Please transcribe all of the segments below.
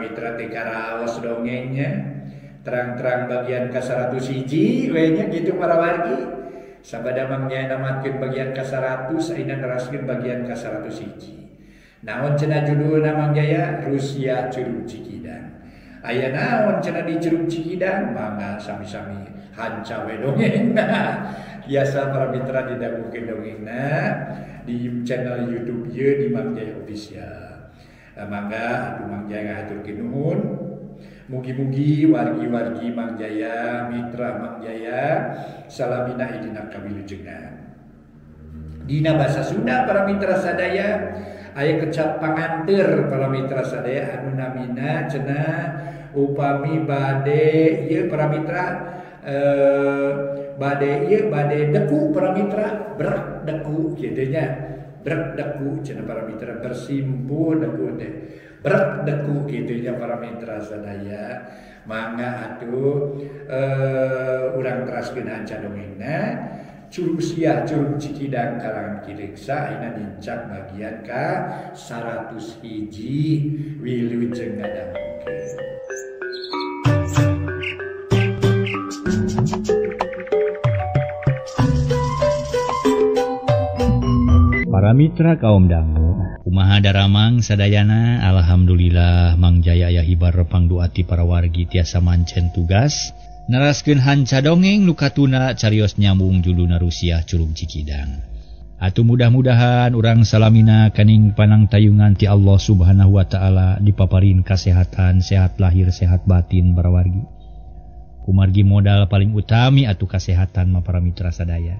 mitra teh karaos dongengnya. Terang-terang bagian ka 101 we nya kitu para wargi. Sabada Mang Jaya namatkeun bagian ka 100 ayeuna neraskeun bagian ka 101. Naon cenah judulna Mang Jaya? Rusia Curug Cikidang. Aya naon cenah di Curug Cikidang? Mangga sami-sami hanca we dongengna. Biasa para mitra didangukeun dongengna di channel YouTube ieu di Mang Jaya Official. Mangga atuh Mang Jaya ngahaturkeun nuhun. Mugi-mugi wargi-wargi Mang Jaya, mitra Mang Jaya salamina idina kawilujengan. Dina bahasa Sunda para mitra sadaya aya kecap panganteur para mitra sadaya anu namina cenah upami bade ieu para mitra bade ieu bade deku para mitra brek deku kitu nya brek deku cenah para mitra bersimpuh deku teh brek deku kitu nya para mitra sadaya. Mangga atuh urang teraskeun hanca dongengna Rusia Curug Cikidang kalangan Ki Reksa ayeuna nincak bagian ka 101 wilujeng ngadangukeun. Para mitra kaum dangu, kumaha daramang sadayana? Alhamdulillah Mang Jaya aya hibar pangduati para wargi tiasa mancen tugas neraskeun hanca dongeng nu katuna carios nyambung judulna Rusia Curug Cikidang. Atuh mudah-mudahan urang salamina kaning panang tayungan ti Allah Subhanahu wa taala dipaparin kasehatan, sehat lahir sehat batin para wargi. Kumargi modal paling utami atuh kasehatan mah para mitra sadaya.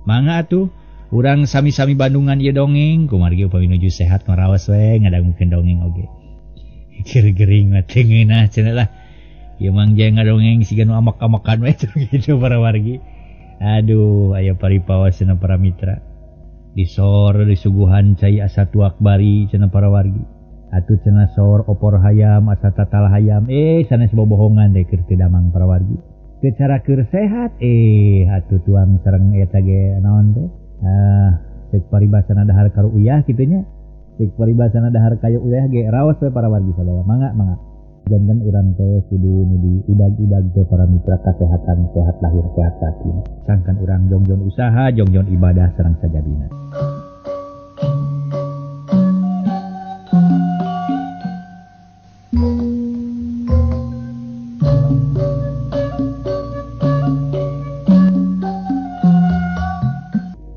Mangga atuh urang sami-sami bandungan ieu dongeng kumargi upami nuju sehat maraos we ngadangukeun dongeng oge. Keur gering mah teu ngeunah cenah lah. Ieu Mang Jaya ngadongeng siga nu amak-amakan we gitu para wargi. Aduh, aya paripawas cenah para mitra. Disor disuguhan cai asa tuak bari cenah para wargi. Atuh cenah sor opor hayam asa tatal hayam sanes bobohongan teh keur teu damang para wargi. Teu cara keur sehat atuh tuang sareng eta ge naon teh? Cek paribasana dahar karu uyah kitu nya. Cek paribasana dahar kayu uyah ge raos we para wargi sadaya. Mangga mangga. Jangan urang teh kudu nu di udag-udag teh para mitra kasehatan, sehat lahir sehat batin. Sangkan urang jongjon usaha, jongjon ibadah sareng sajabina.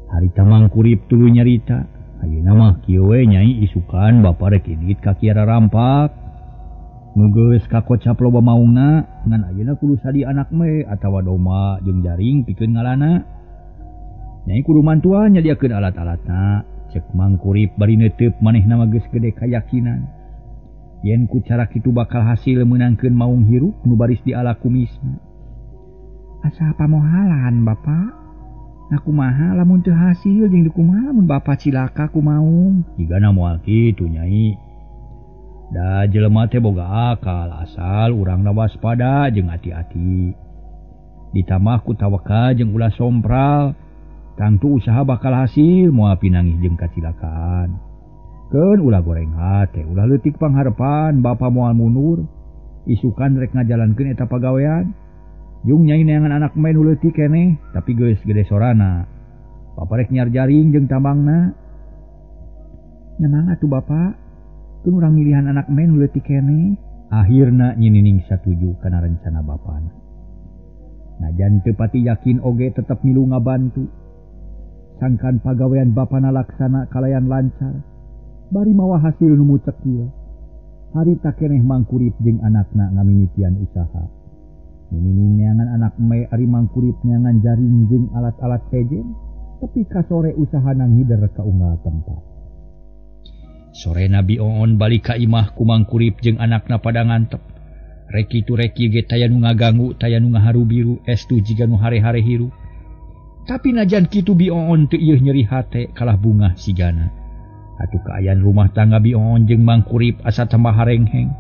Harita Mangkurip tuluy nyarita, ayeuna mah kieu we nyai isukan bapa rek indit ka Kiara Rampak. Nu geus kakocap loba maungna ngan ayeuna kudu sadi anak me atawa domba jeung jaring pikeun ngalana. Nyai kudu mantuan nyadiakeun alat-alatna. Cek Mangkurip bari neuteup manehna mah geus gede kayakinan yen ku cara kitu bakal hasil meunangkeun maung hirup nu baris diala kumisna. Asa pamohalan Bapak? Nah kumaha lamun teu hasil jeung dikumaha lamun Bapak cilaka ku maung? Jigana moal kitu nyai. Da jelema teh boga akal asal urangna waspada jeung hati-hati. Ditambah ku tawakal jeung ulah sompral, tangtu usaha bakal hasil moal pinangih jeung kacilakaan. Keun ulah goreng hate, ulah leutik pangharepan, bapa moal mundur. Isukan rek ngajalankeun eta pagawean. Jung nyai neangan anak main nu leutik keneh, tapi geus gede sorana. Bapa rek nyiar jaring jeung tambangna. Nya mangga atuh bapa. Keun urang milihan anak main nu leutik keneh. Akhirna nyinining satuju kana rencana bapana. Najan teu pati yakin oge tetep milu ngabantu. Sangkan pagawean bapana laksana kalayan lancar. Bari mawa hasil nu mucekil. Harita keneh Mangkurip jeung anakna ngamimitian usaha. Nyinining neangan anak me ari Mangkurip neangan jaring jeung alat-alat sejen, tapi kasore usaha nanghider ka unggal tempat. Sore Nabi Oon balik ka imah ku Mangkurip jeung anakna pada ngantep. Reki tu reki ge taya nu ngaganggu, taya nu ngaharu biru, estu jiga nu hare-hare hirup. Tapi najan kitu Bi Oon teu ieuh nyeri hate kalah bungah sigana. Atuh kaayaan rumah tangga Bi Oon jeung Mangkurip asa tambah harengheng.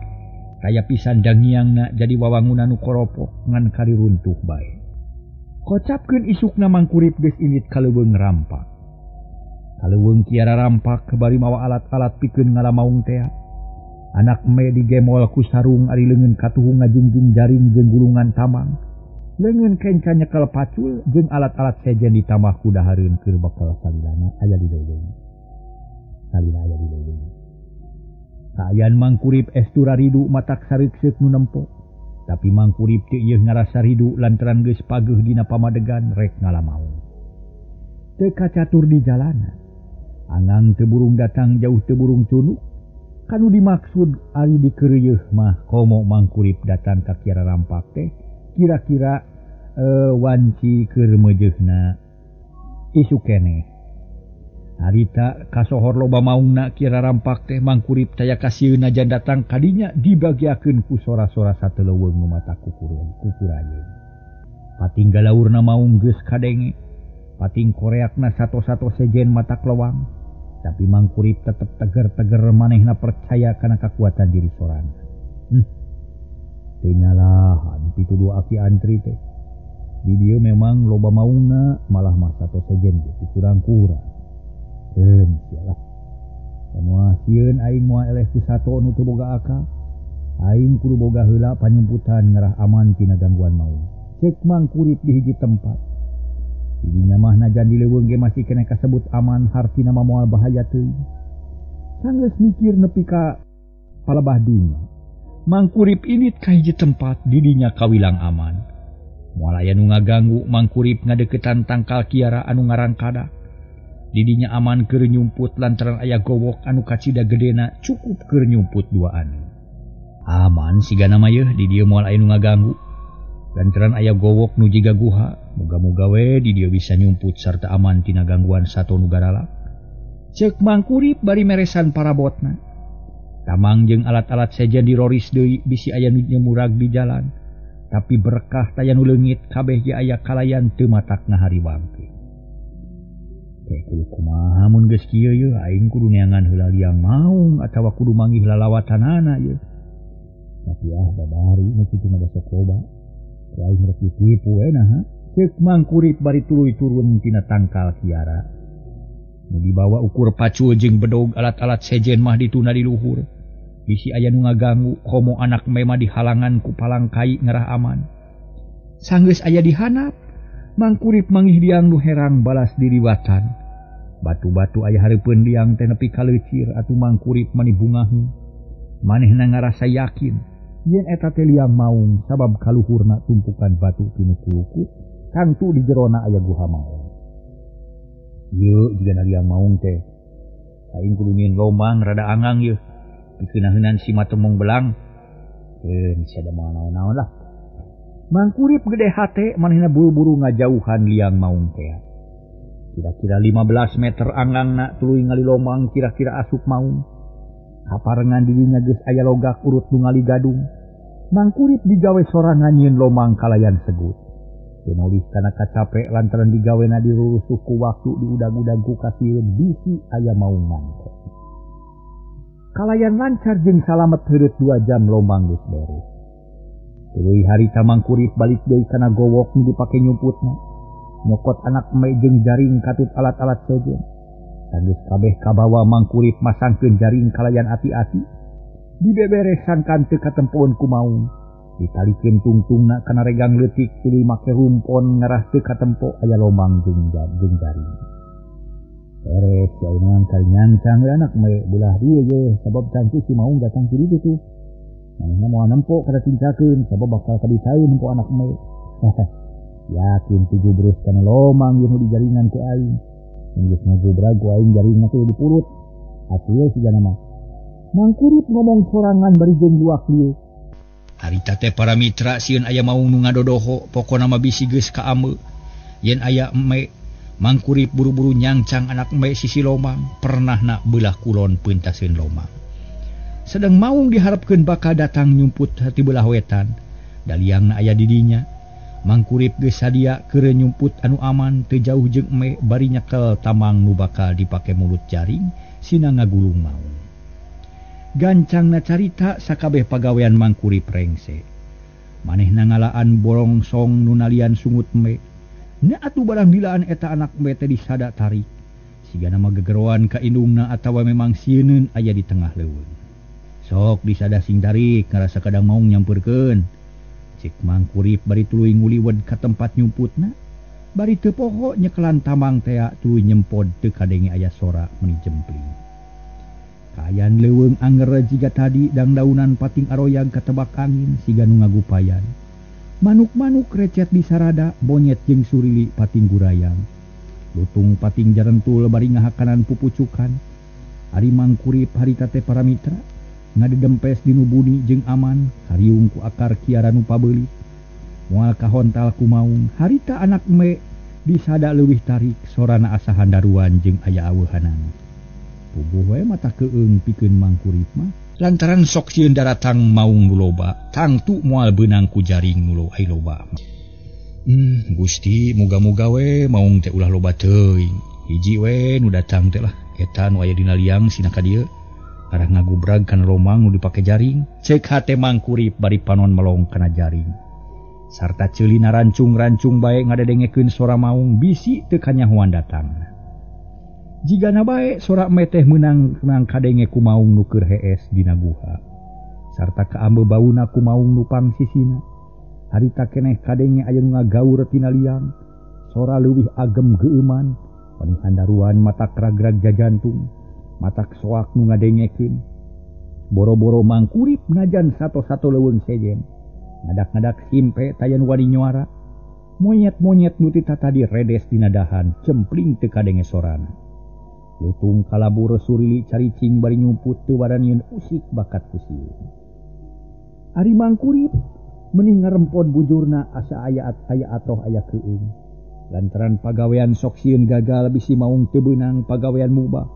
Kaya pisan dangiangna jadi wawangunan nu koropok ngan kali runtuh bae. Kocapkeun isukna Mangkurip geus indit ka leuweung rampak. Ka leuweung Kiara Rampak bari mawa alat-alat pikeun ngalamaung tea. Anak me digemol ku sarung ari leungeun katuhu ngajingjing jaring jeung gulungan tamang. Leungeun kenca nyekel pacul jeung alat-alat sejen ditambah ku dahareun keur bakal salilana aya di leuweung. Salila aya di leuweung. Kaayaan Mangkurip estu raridu matak sareukseuk nu nempo. Tapi Mangkurip teu ieu ngarasa ridu lantaran geus pageuh dina pamadegan rek ngalamaung. Teu kacatur di jalanan. Angang teu burung datang jauh teu burung cunuk. Kanu dimaksud ari dikeureuyeih mah komo Mangkurip datang ka Kiara Rampak teh kira-kira wanci keur meujeuhna isuk keneh. Harita kasohor loba maungna Kiara Rampak teh Mangkurip taya kasieun najan datang kadinya dibagiakeun ku sora-sora sateleuweung nu mata kukurayeun. Pating galaurna maung geus kadenge, pating koreakna sato-sato sejen mata kelewang. Tapi Mangkurip tetep teger-teger manehna percaya kana kakuatan diri sorangan. Teu nyalahan pituduh aki antri teh. Di dieu memang loba maungna malah mah sato sejen gitu kurang-kurang. Keun sialah. Samoa sieun aing moal eleh ku sato nu teu boga akal. Aing kudu boga heula panyumputan ngarah aman tina gangguan maung. Ceuk Mangkurip di hiji tempat. Didinya mah najan di leuweung ge masih keneh kasebut aman hartina mah moal bahaya teuing. Sanggeus mikir nepi ka palebah dunya. Mangkurip init ka hiji tempat didinya kawilang aman. Moal aya nu ngaganggu Mangkurip ngadeukeutan tangkal kiara anu ngarangkadak. Didinya aman keur nyumput lantaran aya gowok anu kacida gedena cukup keur nyumput duaan. Aman sigana mah yeuh di dieu moal aya nu ngaganggu. Lantaran aya gowok nu jiga guha, muga-muga we di dieu bisa nyumput sarta aman tina gangguan sato nu garalak. Ceuk Mangkurip bari meresan parabotna. Tamang jeung alat-alat sejen diroris deui bisi aya nu nyemurag di jalan. Tapi berkah taya nu leungit kabeh ge aya kalayan teu matak ngahariwangkeun. Teh kudu kumaha mun geus kieu yeuh aing kudu neangan heula liang maung atawa kudu manggih lalawatanana yeuh. Tapi ah babari nu kitu mah sok loba. Aing rek ditipu we naha. Ceuk Mangkurip bari tuluy turun tina tangkal kiara. Nu dibawa ukur pacul jeung bedog alat-alat sejen mah dituna di luhur. Bisi aya nu ngaganggu komo anak mema dihalangan ku palangkai ngarah aman. Sanggeus aya di hanap, Mangkurip mangih liang nu herang balas diliwatan. Batu-batu aya hareupeun liang teh nepi ka leucir atuh Mangkurip mani bungaheun. Manehna ngarasa yakin yen eta teh liang maung sabab kaluhurna tumpukan batu pinu kuluku tangtu di jerona aya guha maung. Ieu jigana liang maung teh. Aing kudu nyieun lomang rada angang yeuh. Dikeunaheunan si matemong belang. Bisa da moal naon-naon lah. Mangkurip gede hate manehna buru-buru ngajauhan liang maung teh. Kira-kira 15 meter angangna tuluy ngalilomang kira-kira asup maung. Kaparengan dirinya geus aya logak urut nu ngaligadung. Mangkurip digawe sorangan nyieun lomang kalayan segut. Teu nolih kana kacape lantaran digawena dirurusuh ku waktu diudag-udag ku kasieun bisi aya maung mantep. Kalayan lancar jeung salamet heureut 2 jam lomang geus beres. Tuluy harita Mangkurip balik deui kana gowok nu dipake nyumputna. Nyokot anak me jeung jaring katut alat-alat sejen. Sanggeus kabeh kabawa Mangkurip masangkeun jaring kalayan ati-ati. Dibeberesan kan teu katempoeun ku maung. Ditalikeun tungtungna kana regang leutik tuluy make rumpon ngarah teu katempo aya lomang jeung jaring. Beres ya ieu kali nyancang we anak me belah dieu ye sabab tangtu si maung datang ti ditu tuh. Manehna moal nempo kada tincakeun sabab bakal kabitaeun nempo anak me. Yakin tujuh kana lomang ieu nu dijaringan ku aing. Geus ngagobrag ku aing jaringna teh dipurut. Atuh sigana mah. Mangkurip ngomong sorangan bari jeung luak lieu. Harita teh para mitra sieun aya maung nu ngadodoho pokona mah bisi geus kaame. Yen aya eme Mangkurip buru-buru nyangcang anak me sisi lomang pernahna belah kulon peuntaseun lomang. Sedang maung diharapkeun bakal datang nyumput hati belah wetan. Daliangna aya di dinya. Mangkurip geus sadia keur nyumput anu aman teu jauh jeung eme bari nyekel tamang nu bakal dipake mulut jaring sina ngagulung maung. Gancangna carita sakabeh pagawean Mangkurip rengse. Manehna ngalaan borongsong nu nalian sungut me. Na atuh barang dilaan eta anak me teh disada tarik. Sigana mah gegeroan ka indungna atawa memang sieuneun aya di tengah leuweung. Sok disada sing tarik ngarasa kadang maung nyampeurkeun. Cek Mangkurip bari tuluy nguliwed ka tempat nyumputna. Bari teu poho nyekelan tamang tea tuluy nyempod teu kadenge aya sora meni jempling. Kaayaan leuweung anger jiga tadi dangdaunan pating aroyag katebak angin siga nu ngagupayan. Manuk-manuk recet di sarada, monyet jeung surili pating gurayang. Lutung pating jarentul bari ngahakanan pupucukan. Ari Mangkurip harita teh para mitra ngadedempes dinu buni jeung aman, hariung ku akar kiara nu pabeulit. Moal kahontal ku maung, harita anak me disada leuwih tarik sorana asa handaruan jeung aya aweuhanana. Puguh we mata keung pikeun Mangkurip mah. Lantaran sok sieun daratang maung nu loba, tangtu moal beunang ku jaring nu ai loba. Gusti, muga-muga we maung teh ulah loba teuing. Hiji we nu datang teh lah, eta nu aya dina liang sina ka dieu. Arah ngagubrag kana lomang nu dipake jaring. Cek hate Mangkurip bari panon melong kana jaring. Sarta ceulina rancung-rancung bae ngadedengekeun sora maung bisi teu kanyahoan datang. Jigana bae sora meteh meunang menang kadenge ku maung nu keur hees dina guha. Sarta kaambe bauna ku maung nu pangsisina. Harita keneh kadenge aya nu ngagaur tina liang. Sora leuwih agem geueuman, meni handaruan mata kragrag jajantung, matak soak nu ngadengekeun. Boro-boro Mangkurip najan sato-sato leuweung sejen. Ngadak-ngadak simpe tayan wani nyuara. Monyet-monyet nu ti tatadi redes dina dahan, cempling teu kadenge sorana. Lutung kalabur surili caricing bari nyumput teu waranieun usik bakat ku sieun. Ari Mangkurip meni ngarempod bujurna asa aya aya atoh aya keueung. Lantaran pagawean sok sieun gagal bisi maung teu beunang pagawean mubah.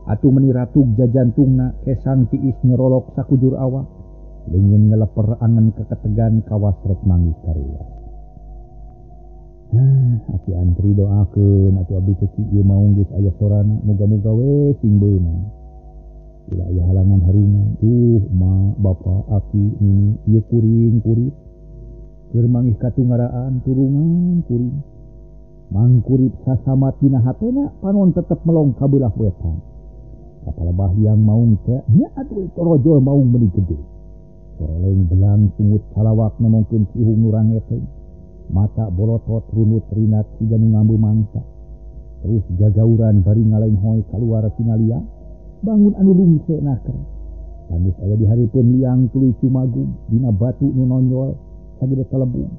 Atuh meni ratug jajantungna kesang tiis nyerolok sakujur awak. Leungeun ngeleper angen keketegan kawas rek manggih karuas. Aki antri doakeun atuh abdi teh ieu maung geus aya sorana, muga-muga we sing beunang. Ulah aya halangan haruna. Duh, ma, bapa, aki, nini, ieu kuring kurip. Keur manggih katungaraan turungan kuring. Mangkurip sasamat dina hatena panon tetep melong ka beulah wetan. Kapalebah yang maung teh nya atuh torojol maung meuni gede. Soreleng belang sungut salawak nemongkeun sihung nu rangeteng. Mata bolotot runut rinat siga nu ngambu mangsa. Terus gagauran bari ngalenghoy kaluar tina liang, bangun anu lungse naker. Tanggeus aya di hareupeun liang tuluy cumagug dina batu nu nonjol sagede telebung.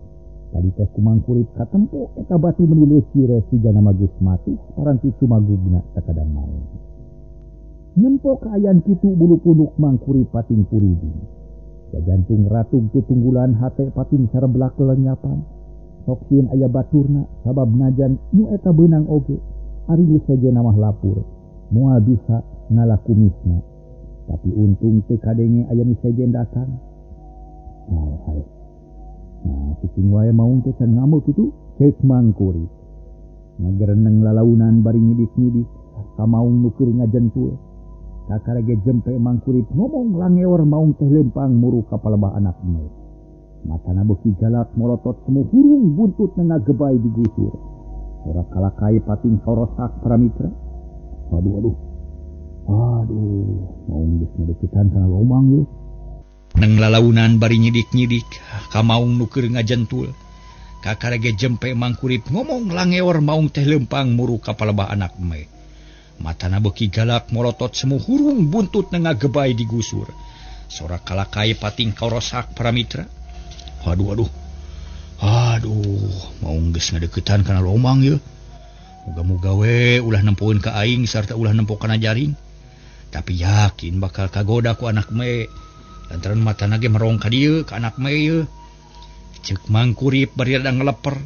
Tadi teh ku Mangkurip katempo eta batu meuni leucir siga nama geus matuh paranti cumagugna sakadang maung. Nempo kaayaan kitu bulu punduk Mangkurip pating puriding. Jajantung ratug tutunggulan hate pating sareblak lelenyapan. Sok sieun aya baturna sabab najan nu eta beunang oge ari nu sejenna mah lapur moal bisa ngalakumisna. Tapi untung teu kadenge aya nu sejen datang. Hai hai. Nah, cicing wae maung teh can ngamuk kitu ceuk Mangkurip. Ngagereneng lalaunan bari nyidik-nyidik ka maung nu keur ngajentul. Kakarege jempe Mangkurip ngomong langeor maung teh lempang muru ka palebah anak me. Matana beuki galak molotot semu hurung buntut ngagebay digusur. Ora kalakai pating sorosak para mitra. Aduh aduh. Aduh, maung geus ngadeukeutan kana lomang ieu. Neng lalaunan bari nyidik-nyidik ka maung nu keur ngajentul. Kakarege jempe Mangkurip ngomong langeor maung teh lempang muru ka palebah anak me. Matana beuki galak molotot semu hurung buntut ngagebay digusur. Sora kalakai pating karosak para mitra. Aduh aduh. Aduh, maung geus ngadeuketan kana lomang ieu. Muga-muga we ulah nempoeun ka aing sarta ulah nempo kana jaring. Tapi yakin bakal kagoda ku anak me. Lantaran matana ge merong ka dieu ka anak me ieu. Ceuk Mangkurip bari rada ngeleper.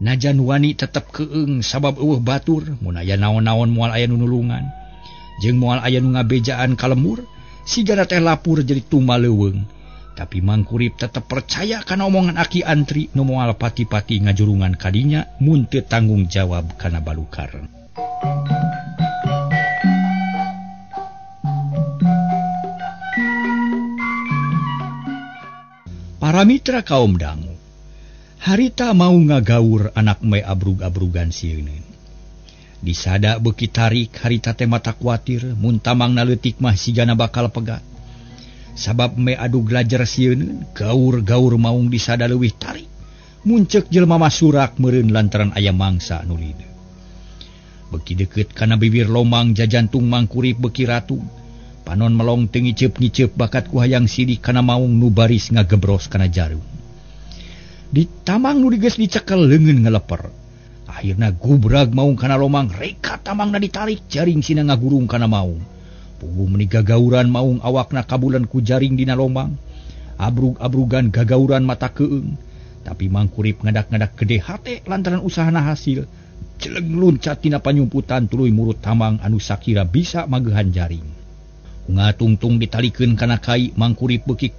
Najan wani tetep keung sabab eueuh batur, mun aya naon-naon moal aya nu nulungan. Jeung moal aya nu ngabejaan ka lemur, sigana teh lapur jadi tumbal leuweung. Tapi Mangkurip tetep percaya kana omongan Aki Antri nu moal pati-pati ngajurungan kadinya mun teu tanggung jawab kana balukar. Para mitra kaum dangu, harita mau ngagaur anak me abrug-abrugan sieuneun. Disada beuki tarik harita teh mata kuatir mun tamangna leutik mah sigana bakal pegat. Sabab me adu glajer sieun gaur-gaur maung disada leuwih tarik. Muncek jelema mah surak meureun lantaran aya mangsa nu lideuk. Beki deukeut kana bibir lomang jajantung Mangkurip beki ratu. Panon melong teu ngiceup-ngiceup bakat ku hayang sidik kana maung nu baris ngagebros kana jarum. Di tamang nu geus dicekel leungeun ngeleper. Akhirna gubrag maung kana lomang, reka tamangna ditarik jaring sina ngagurung kana maung. Puguh meuni gagauran maung awakna kabulan ku jaring dina lomang. Abrug-abrugan gagauran mata keung. Tapi Mangkurip ngadak-ngadak gede hate lantaran usahana hasil. Jeleng luncat tina panyumputan tuluy murut tamang anu sakira bisa magehan jaring. Ungatungtung ditalikeun kana kai Mangkurip beuki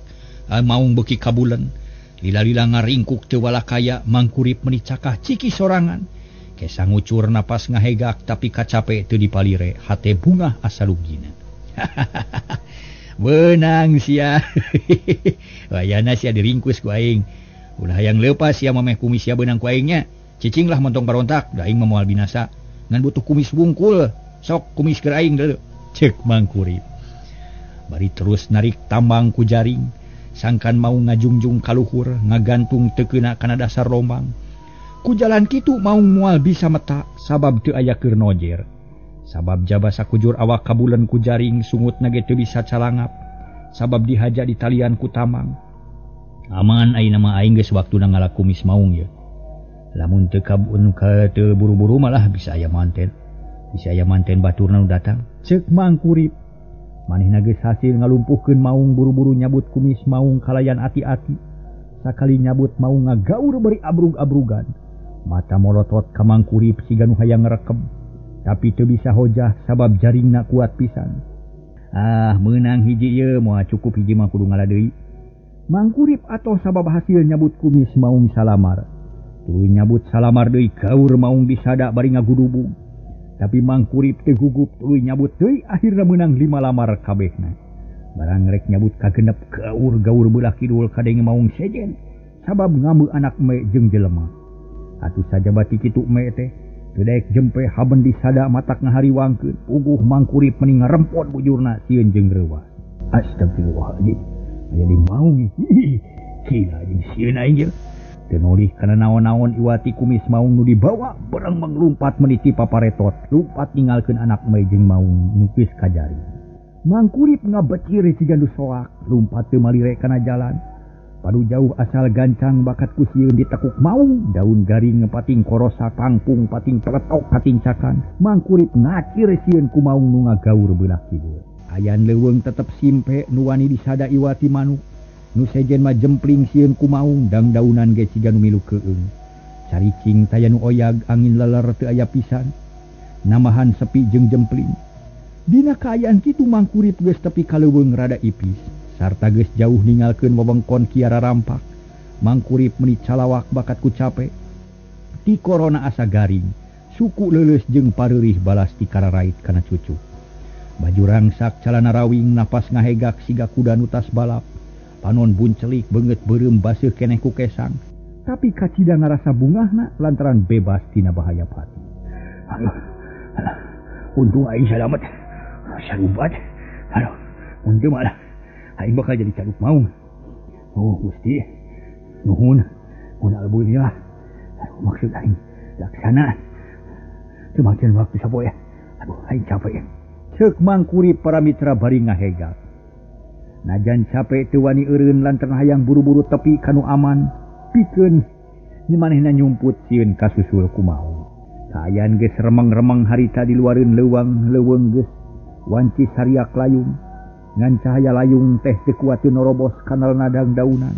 maung beuki kabulan. Lila-lila ngaringkuk teu walakaya Mangkurip meuni cakah ciki sorangan. Kesa ngucur napas ngahegak tapi kacape teu dipalire hate bungah asa lugina. Beunang sia. Wayana sia diringkus ku aing. Ulah hayang leupas sia mameh kumis sia beunang ku aing nya. Cicing lah montong barontak, da aing mah moal binasa. Ngan butuh kumis wungkul, sok kumis keur aing deuleu. Ceuk Mangkurip. Bari terus narik tambang ku jaring, sangkan mau ngajungjung kaluhur, ngagantung teu keuna kana dasar lomang. Ku jalan kitu maung moal bisa meta sabab teu aya keur nojer. Sabab jaba sakujur awak kabulan ku jaring sungutna ge teu bisa calangap. Sabab dihaja di talian ku tamang. Aman ayeuna mah aing geus waktuna ngala kumis maung ye. Lamun teu kabun ka teu buru-buru malah bisa aya manten. Bisa aya manten baturna nu datang. Ceuk Mangkurip. Manehna geus hasil ngalumpuhkeun maung buru-buru nyabut kumis maung kalayan ati-ati. Sakali nyabut maung ngagaur bari abrug-abrugan. Mata molotot ka Mangkurip siga nu hayang ngrekem. Tapi teu bisa hojah sabab jaringna kuat pisan. Ah, meunang hiji ieu moal cukup hiji mah kudu ngala deui. Mangkurip atau sabab hasil nyabut kumis maung salamar. Tuluy nyabut salamar deui gaur maung disada bari ngagudubug. Tapi Mangkurip teu gugup tuluy nyabut deui akhirna meunang 5 lamar kabehna. Barang rek nyabut kagenep gaur-gaur beulah kidul kadenge maung sejen sabab ngameu anak me jeung jelema. Atuh sajaba ti kitu me teh teu daek jempe haben disada matak ngahariwangkeun. Puguh Mangkurip meni ngarempot bujurna sieun jeung reuwas. Astagfirullahaladzim. Aya di maung. Gila jeung sieun aing ieu. Teu nolih kana naon-naon iwati kumis maung nu dibawa berang manglumpat meniti paparetot. Lumpat ninggalkeun anak me jeung maung nu geus kajari. Mangkurip ngabecir siga nu soak, lumpat teu malire kana jalan. Padu jauh asal gancang bakat ku sieun ditekuk maung, daun garing pating korosa pangpung pating peletok katincakan. Mangkurip ngacir sieun ku maung nu ngagaur beulah kidul. Ayan leuweung tetep simpe nu wani disada iwati manuk. Nu sejen mah jempling sieun ku maung dang daunan ge siga nu milu keung. Caricing taya nu oyag angin leler teu aya pisan. Namahan sepi jeung jempling. Dina kaayaan kitu Mangkurip geus tepi ka leuweung rada ipis. Sarta geus jauh ninggalkeun wewengkon Kiara Rampak. Mangkurip meuni calawak bakat ku cape. Ti korona asa garing, suku leuleus jeung pareurih balas ti kararait kana cucu. Baju rangsak calana rawing napas ngahegak siga kuda nu tas balap. Panon buncelik beungeut beureum baseuh keneh ku kesang. Tapi kacida ngarasa bungahna lantaran bebas tina bahaya pati. Aduh, untung aing salamet. Sarubat. Aduh, untung malah aing bakal jadi caduk maung. Oh, Gusti. Nuhun. Mun alhamdulillah. Aduh, maksud aing laksana. Teu makan waktu sapoe. Aduh, aing capek. Ceuk Mangkurip para mitra bari ngahegak. Najan capek teu wani eureun lantaran hayang buru-buru tepi kanu aman, pikeun manehna nyumput sieun kasusul ku maung. Kaayaan geus remeng-remeng harita di luareun leuwang leuweung geus wanci sariak layung. Ngan cahaya layung teh teu kuat teu norobos kanal nadang daunan.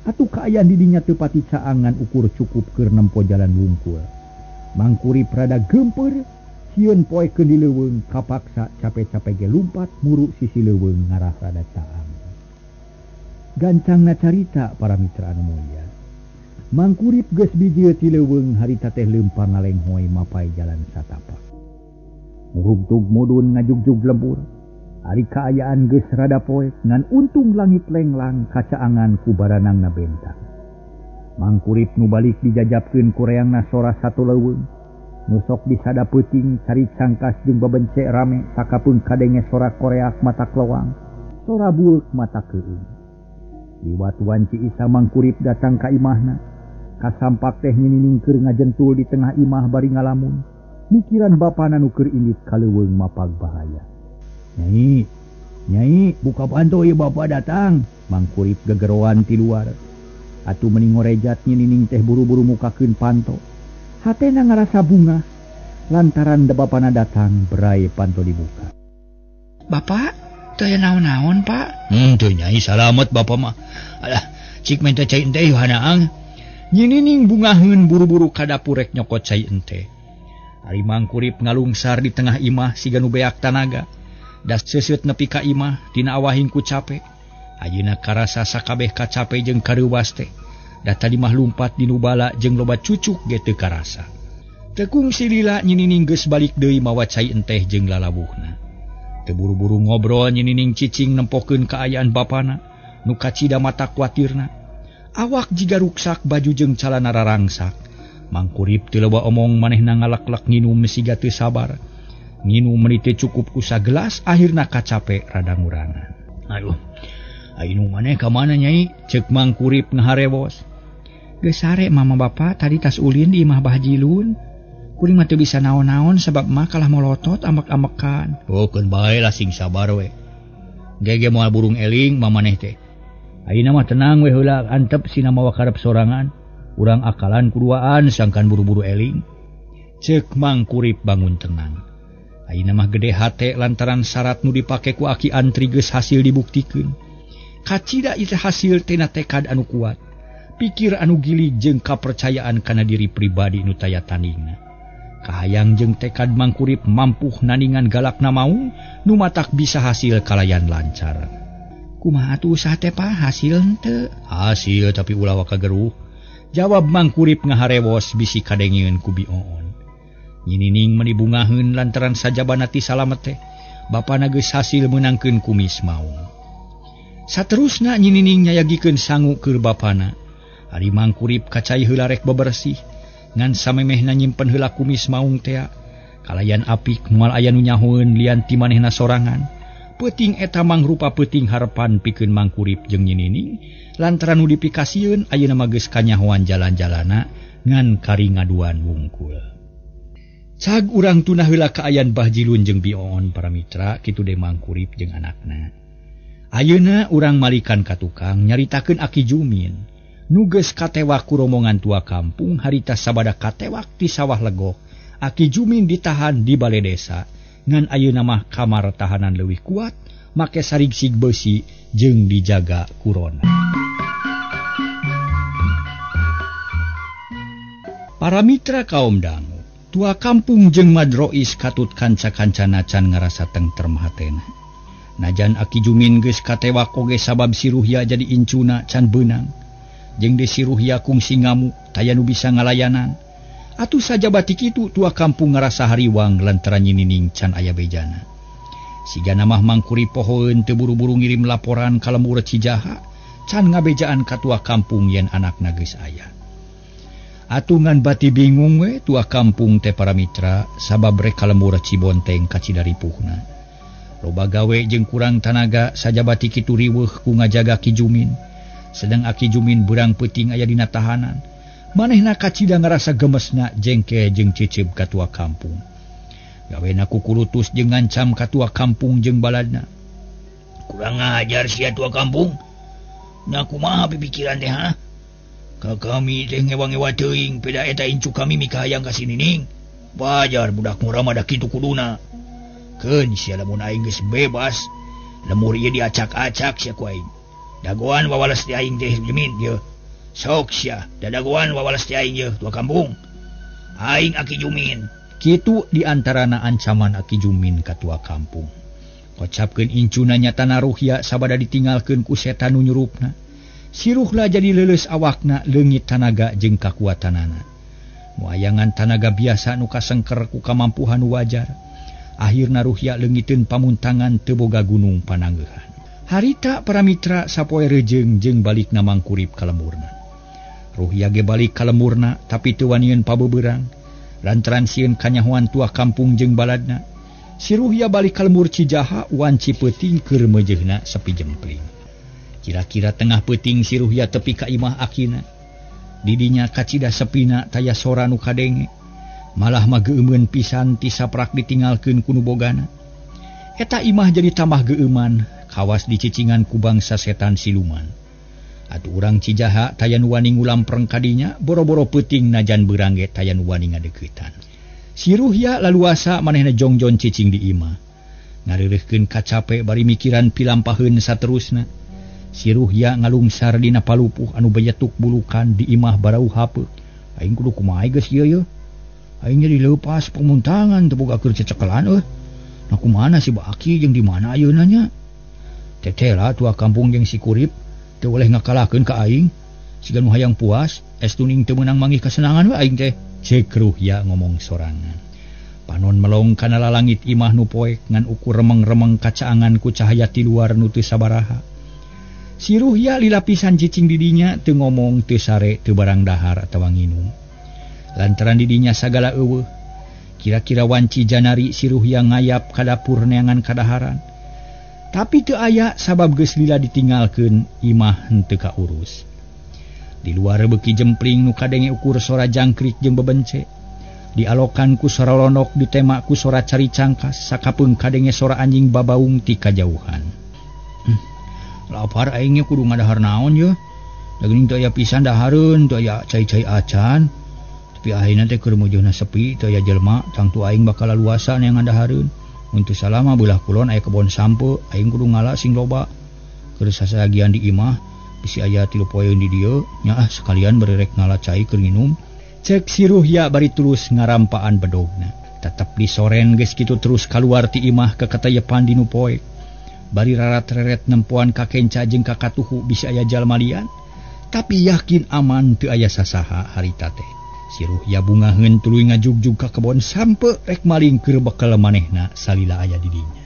Atuh kaayaan di dinya teu pati caangan ukur cukup keur nempo jalan wungkul. Mangkurip rada geumpeur, sieun poekeun di leuweung kapaksa cape-cape ge lumpat muru sisi leuweung ngarah rada caang. Gancangna carita para mitra anu mulia. Mangkurip geus bijil ti leuweung harita teh leumpang ngalenghoy mapai jalan satapak. Murugtug mudun ngajugjug lembur. Ari kaayaan geus rada poek ngan untung langit lenglang kacaangan ku baranangna bentang. Mangkurip nu balik dijajabkeun ku reangna sora satu leuweung. Nu sok disada peuting cari cangkas jeung babence rame sakapeung kadenge sora koreak mata klowang. Sora bueuk mata keueung. Liwat wanci Isa Mangkurip datang ka imahna. Kasampak teh nyinining keur ngajentul di tengah imah bari ngalamun. Mikiran bapana nu keur indit ka leuweung mapag bahaya. Nyai, nyai, buka panto ieu bapa datang. Mangkurip gegeroan ti luar. Atuh meni ngorejat nyinining teh buru-buru mukakeun panto. Hatena ngarasa bunga lantaran da bapana datang berai panto dibuka. Bapak, teu aya naon-naon, Pak? Teu nyai salamet bapa mah. Alah, cik menta cai ente hanaang. Nyinining bungaheun buru-buru ka dapur rek nyokot cai ente. Ari Mangkurip ngalungsar di tengah imah siga nu beak tanaga. Das seuseut nepi ka imah tina awahing ku cape. Ayeuna karasa sakabeh kacape jeung kareuwas teh. Da tadi mah lumpat di nu bala jeung loba cucuk ge teu karasa. Teu kungsi lila nyinining geus balik deui mawa cai enteh jeung lalawuhna. Teu buru-buru ngobrol nyinining cicing nempokeun kaayaan bapana nu kacida mata kuatirna. Awak jiga ruksak baju jeung calana rarangsak. Mangkurip teu loba omong manehna ngalaklak nginum siga teu sabar. Nginum meuni teu cukup ku sagelas akhirna kacape rada ngurangan. Aduh, ayeuna maneh ka mana nyai? Ceuk Mangkurip ngaharewos. Geus sare mama bapa tadi tas ulin di imah Bah Jilun. Kuring mah teu bisa naon-naon sabab mah kalah molotot ambek-ambekan. Oh, keun bae lah sing sabar we. Gege moal burung eling mamaneh teh. Ayeuna mah tenang we heula antep sina mawa karep sorangan. Urang akalan kuduaan sangkan buru-buru eling. Ceuk Mangkurip bangun tenang. Ayeuna mah gede hate lantaran syarat nu dipake ku Aki Antri geus hasil dibuktikeun. Kacida ieu hasil tina tekad anu kuat. Pikir anu gilig jeung kapercayaan kana diri pribadi nu taya tandingna. Kahayang jeung tekad Mangkurip mampuh naningan galakna maung nu matak bisa hasil kalayan lancar. Kumaha atuh usaha teh Pak hasil henteu? Hasil tapi ulah waka geruh. Jawab Mangkurip ngaharewos bisi kadengeun ku Bioon. Nyinining meuni bungaheun lantaran sajabana ti salamet teh bapana geus hasil meunangkeun kumis maung. Saterusna nyinining nyayagikeun sangu keur bapana. Ari Mangkurip kacai heula rek bebersih ngan samemehna nyimpen heula kumis maung tea. Kalayan apik moal aya nu nyahoeun lian ti manehna sorangan. Peuting eta mangrupa peuting harepan pikeun Mangkurip jeung nyinining lantaran nu dipikasieun ayeuna mah geus kanyahoan jalan-jalana ngan kari ngaduan wungkul. Cag urang tunah heula kaayaan Bah Jilun jeung Bioon para mitra kitu deui Mangkurip jeung anakna. Ayeuna urang malikan ka tukang nyaritakeun Aki Jumin nu geus katewak ku rombongan tua kampung harita sabada katewak ti sawah legok. Aki Jumin ditahan di bale desa ngan ayeuna mah kamar tahanan leuwih kuat make sarigsig beusi jeung dijaga kurona. Para mitra kaum dangu, tua kampung jeung Madrois katut kanca-kancana can ngarasa tengterem hatena. Najan Aki Jumin geus katewak oge sabab si Ruhya jadi incuna can beunang. Jeung de si Ruhya kungsi ngamuk taya nu bisa ngalayanan. Atuh saja batik itu tua kampung ngarasa hariwang lantaran nyinining can aya bejana. Sigana mah Mangkurip pohoeun teu buru-buru ngirim laporan ka lembur Cijaha can ngabejaan ka tua kampung yen anakna geus aya. Atungan bati bingung we tua kampung teh para mitra sabab rek ka lembur Cibonteng kacida ripuhna. Loba gawe jeung kurang tanaga saja bati kitu riweuh ku ngajaga Ki Jumin. Sedang Aki Jumin beurang peuting aya dina tahanan. Manehna kacida ngarasa gemesna jengke jeung cicib ka tua kampung. Gawena kukulutus jeung ngancam ka tua kampung jeung baladna. Kurang ajar sia tua kampung. Nya kumaha pipikiran teh ha? Ka kami teh ngewang-ewa teuing peda eta incu kami mikahayang ka sinining. Wajar budak murah mah da kitu kuduna. Keun sia lamun aing geus bebas, lemur ieu diacak-acak sia ku aing. Dagoan wawales di aing teh Jumin ieu. Sok sia, dadagoan wawales ti aing ieu tua kampung. Aing Aki Jumin. Kitu diantarana ancaman Aki Jumin ka tua kampung. Kocapkeun incuna nyatana Ruhya sabada ditinggalkeun ku setan nu nyurupna. Siruhlah jadi leuleus awakna leungit tanaga jeung kakuatanana. Muayangan tanaga biasa nu kasengker ku kamampuhan wajar. Akhirna Ruhya leungiteun pamuntangan teu boga gunung pananggeuhan. Harita para mitra sapoe rejeung jeung balikna Mangkurip ka lemburna. Ruhya ge balik ka lemburna tapi teu wanian pabeberang. Lantaran sieun kanyahoan tua kampung jeung baladna. Si Ruhya balik ka lembur Cijaha wanci peuting keur meujeuhna sepi jempling. Kira-kira tengah peuting si Ruhya tepi ka imah akina. Didinya kacida sepina taya sora nu kadenge. Malah mah geumeun pisan ti saprak ditinggalkeun ku nu bogana. Eta imah jadi tambah geueuman, kawas dicicingan ku bangsa setan siluman. Atuh urang Cijaha taya nu wani ngulampreng kadinya, boro-boro peuting najan beurang ge taya nu wani ngadeuketan. Si Ruhya laluasa manehna jongjon cicing di imah. Ngareureuhkeun kacape bari mikiran pilampaheun saterusna. Si Ruhya ngalungsar dina palupuh anu beyetuk bulukan di imah barau hapeuk. Aing kudu kumaha geus ieu ye? Aing jadi leupas pemuntangan teu boga keur cecekelan euy. Nah kumaha si Baki jeung di mana ayeuna nya? Teteh lah tua kampung jeung si Kurip teu boleh ngakalahkeun ka aing. Siga nu hayang puas, es tuning teu meunang manggih kasenangan we aing teh. Cek Ruhya ngomong sorangan. Panon melong kana lalangit imah nu poek ngan ukur remeng-remeng kacaangan ku cahaya ti luar nu teu sabaraha. Si Ruhya lila pisan cicing didinya teu ngomong teu sare teu barang dahar atawa nginum. Lantaran didinya sagala eueuh. Kira-kira wanci janari si Ruhya ngayap ka dapur neangan kadaharan. Tapi teu aya sabab geus lila ditinggalkeun imah henteu kaurus. Di luar beuki jempling nu kadenge ukur sora jangkrik jeung bebence. Dialokan ku sora lonok, ditema ku sora cari cangkas, sakapeung kadenge sora anjing babaung ti kajauhan. Lapar aing nya kudu ngadahar naon ye. Da geuning teu aya pisan dahareun, teu aya cai-cai acan. Tapi akhirna teh keur mujeuhna sepi, teu aya jelema, tangtu aing bakal laluasa neangan dahareun. Mun teu salama beulah kulon aya kebon sampe, aing kudu ngala sing loba. Keur sasagian di imah bisi aya 3 poeun di dieu, nya ah sekalian bererek ngala cai keur nginum. Cek si Ruhya bari tulus ngarampaan bedogna. Tetep disoren geus kitu terus kaluar ti imah ka katayepan di nu poek. Bari rarat-reret nempoan ka kenca jeung ka katuhu bisi aya jalma lian, tapi yakin aman teu aya sasaha harita teh. Si Ruhya bungaheun tuluy ngajugjug ka kebon sampe rek maling keur bekel manehna salila aya di dinya.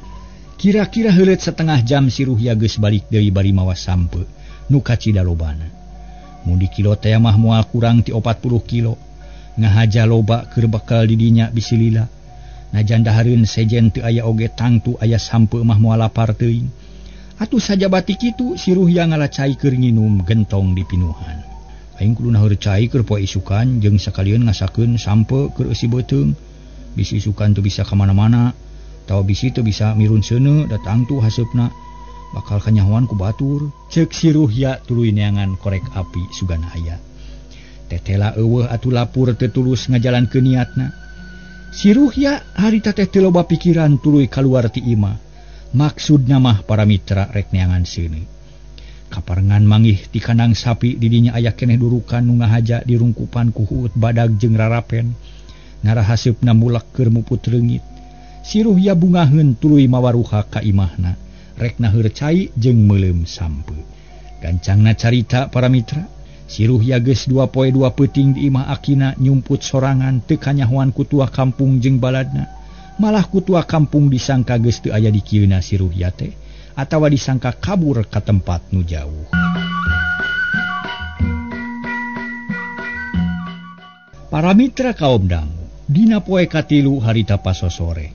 Kira-kira heuleut setengah jam si Ruhya geus balik deui bari mawa sampe nu kacida lobana. Mun di kilo teh mah moal kurang ti 40 kilo. Ngahaja loba keur bekel di dinya bisi lila. Najan dahareun sejen teu aya oge tangtu aya sampe mah moal lapar teuing. Atuh sajabati kitu si Ruhya ngala cai keur nginum gentong di pinuhan. Aing kudu naheur cai keur poe isukan jeung sakalian ngasakeun sampe keur eusi beuteung. Bisi isukan teu bisa ka mana-mana, tawa bisi teu bisa mirun seuneu da tangtu haseupna bakal kanyahoan ku batur. Ceuk si Ruhya tuluy neangan korek api sugan aya. Tetela eueuh atuh lapur teu tulus ngajalankeun niatna. Si Ruhya harita teh teu loba pikiran tuluy kaluar ti imah. Maksudna mah para mitra rek neangan seuneu. Kaparengan manggih ti kandang sapi didinya aya keneh durukan nu ngahaja dirungkupan ku huut badag jeung rarapen. Ngarahaseup-na mulek keur muput reungit. Si Ruhya bungaheun tuluy mawaruha ka imahna. Rek naheur cai jeung meuleum sampe. Gancangna carita para mitra, si Ruhya geus 2 poe 2 peuting di imah akina nyumput sorangan teu kanyahoan ku tua kampung jeung baladna. Malah ku tua kampung disangka geus teu aya di kieuna si Ruhya teh atawa disangka kabur ka tempat nu jauh. Para mitra kaum dangu, dina poe katilu harita pasosore.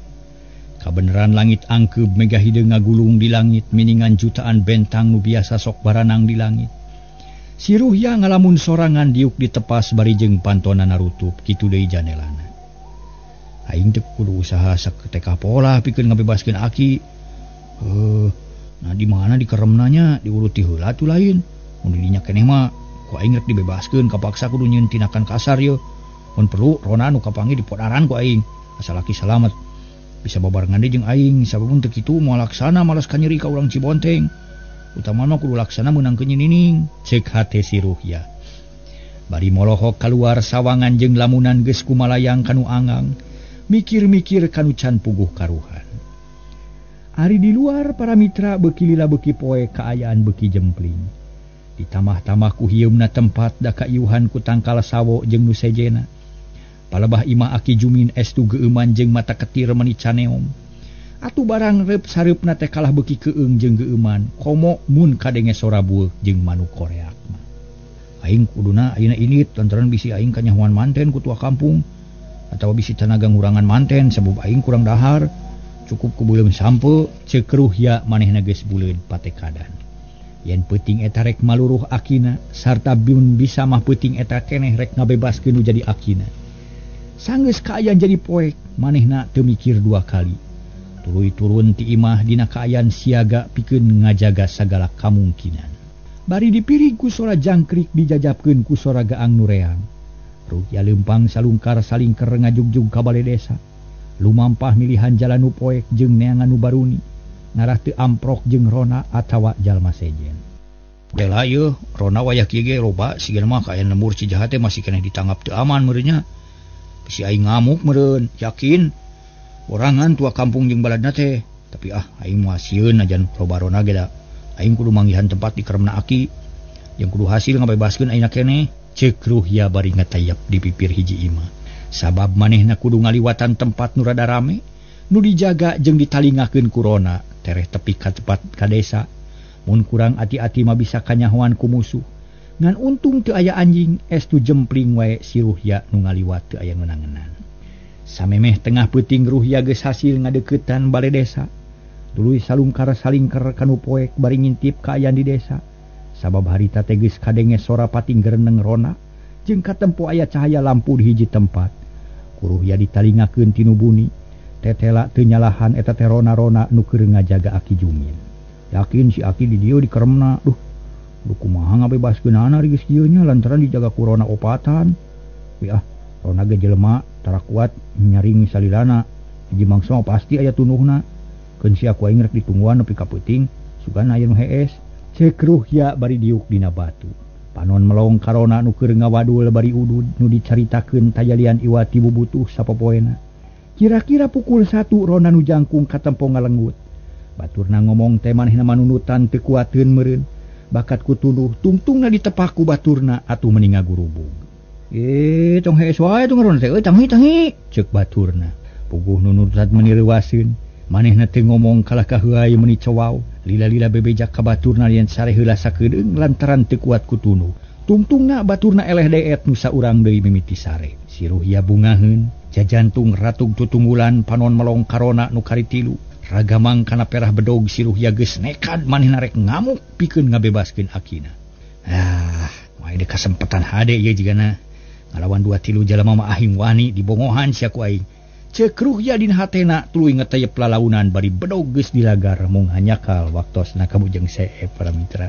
Kabeneran langit angkeub mega hideung ngagulung di langit miningan jutaan bentang nu biasa sok baranang di langit. Si Ruhya ngalamun sorangan diuk ditepas bari jeung pantona narutup kitu deui janelana. Aing teh kudu usaha saketek pola pikeun ngabebaskeun aki. Nah di mana dikeremna nya diuruti heula atuh lain. Mun di dinya keneh mah ku aing rek dibebaskeun kapaksa kudu nyieun tindakan kasar ye. Mun perlu rona nu kapanggih dipodaran ku aing asal aki salamet. Bisa babarengan deui jeung aing sababun teu kitu moal laksana malas kanyeri ka urang Cibonteng. Utama mah kudu laksana meunang nining. Ceuk hate si Ruhya. Bari molohok kaluar sawangan jeung lamunan geus kumalayang kanu angang, mikir-mikir kanu can puguh karuhan. Ari di luar para mitra beuki lila beuki poe kaayaan beuki jempling. Ditambah-tambah ku hieumna tempat da kaiuhan ku tangkal sawo jeung nu sejena. Palebah imah aki Jumin estu geueuman jeung mata ketir meuni caneom. Atuh barang reup sareupna teh kalah beuki keung jeung geueuman, komo mun kadenge sora bueuk jeung manuk koreak. Aing kuduna ayeuna indit lantaran bisi aing kanyahoan manten ku tua kampung atawa bisi tanaga ngurangan manten sabab aing kurang dahar. Cukup ku beuleum sampe ceuk Ruhya manehna geus buleud patekadan. Yen peuting eta rek maluruh akina sarta mun bisa mah peuting eta keneh rek ngabebaskeun nu jadi akina. Sanggeus kaayaan jadi poek manehna teu mikir dua kali. Tuluy turun ti imah dina kaayaan siaga pikeun ngajaga sagala kamungkinan. Bari dipirig ku sora jangkrik dijajabkeun ku sora gaang nu reang. Ruhya leumpang salungkar salingker ngajugjug ka bale desa. Lumampah milihan jalan nu poek jeung neangan nu baruni. Ngarah teu amprok jeung rona atawa jalma sejen. Dela ieu rona wayah kieu ge loba sigana mah kaayaan lembur si jahat teh masih keneh ditanggap teu aman meureun nya. Si aing ngamuk meureun, yakin. Orangan tua kampung jeung baladna teh. Tapi ah aing moal sieun najan loba rona ge da. Aing kudu manggihan tempat di keremna aki. Jeung kudu hasil ngabebaskeun aingna keneh. Ceuk Ruhya bari ngatayap di pipir hiji imah. Sabab manehna kudu ngaliwatan tempat nu rada rame, nu dijaga jeung ditalingakeun ku rona, tereh tepi ka tempat ka desa. Mun kurang ati-ati mah bisa kanyahoan ku musuh. Ngan untung teu aya anjing, estu jempling wae si Ruhya nu ngaliwat teu aya ngeunang-ngeunang. Samemeh tengah peuting Ruhya geus hasil ngadeuketan bale desa. Tuluy salungkar salingker kanu poek bari ngintip kaayaan di desa. Sabab harita teh geus kadenge sora pating gereneng rona jeung katempo aya cahaya lampu di hiji tempat. Ku Ruhya ditalingakeun tinu buni, tetela teu nyalahan eta teh rona-rona nu keur ngajaga Aki Jumin. Yakin si Aki di dieu dikeremna. Duh, duh kumaha ngabebaskeunana geus kieu nya lantaran dijaga ku rona opatan. Wih ah, rona ge jelema tara kuat nyaring salilana. Hiji mangsa pasti aya tunuhna. Keun sia ku aing rek ditungguan nepi ka peuting, sugan aya nu hees. Ceuk Ruhya bari diuk dina batu. Panon melong karona nu keur ngawadul bari udud nu dicaritakeun tajalian iwati bubutuh sapopoena. Kira-kira pukul 1 rona nu jangkung katempo ngalenggut. Baturna ngomong teh manehna manunutan teu kuateun meureun. Bakat ku tuduh tungtungna ditepak ku baturna atuh meni ngagurubug. Tong hees wae tong rona teh euy tangi-tangi ceuk baturna. Puguh nunutan meni reuaseun. Manehna teu ngomong kalah kaheuay meni cowaw. Lila-lila bebejak ka baturna yen sare heula sakedeung lantaran teu kuat ku tunuh. Tungtungna baturna eleh deet nu saurang deui mimiti sare. Si Ruhya bungaheun, jajantung ratug tutunggulan panon melong karona nu kari tilu. Ragamang kana perah bedog si Ruhya geus nekad manehna rek ngamuk pikeun ngabebaskeun akina. Ah, moal deui kasempetan hade ieu jigana. Ngalawan dua tilu jalma mah ahing wani dibongohan sia ku aing. Ceuk Ruhya dina hatena tuluy ngetayep lalaunan bari bedog geus dilagar mung hanyakal waktosna kabujeng seep para mitra.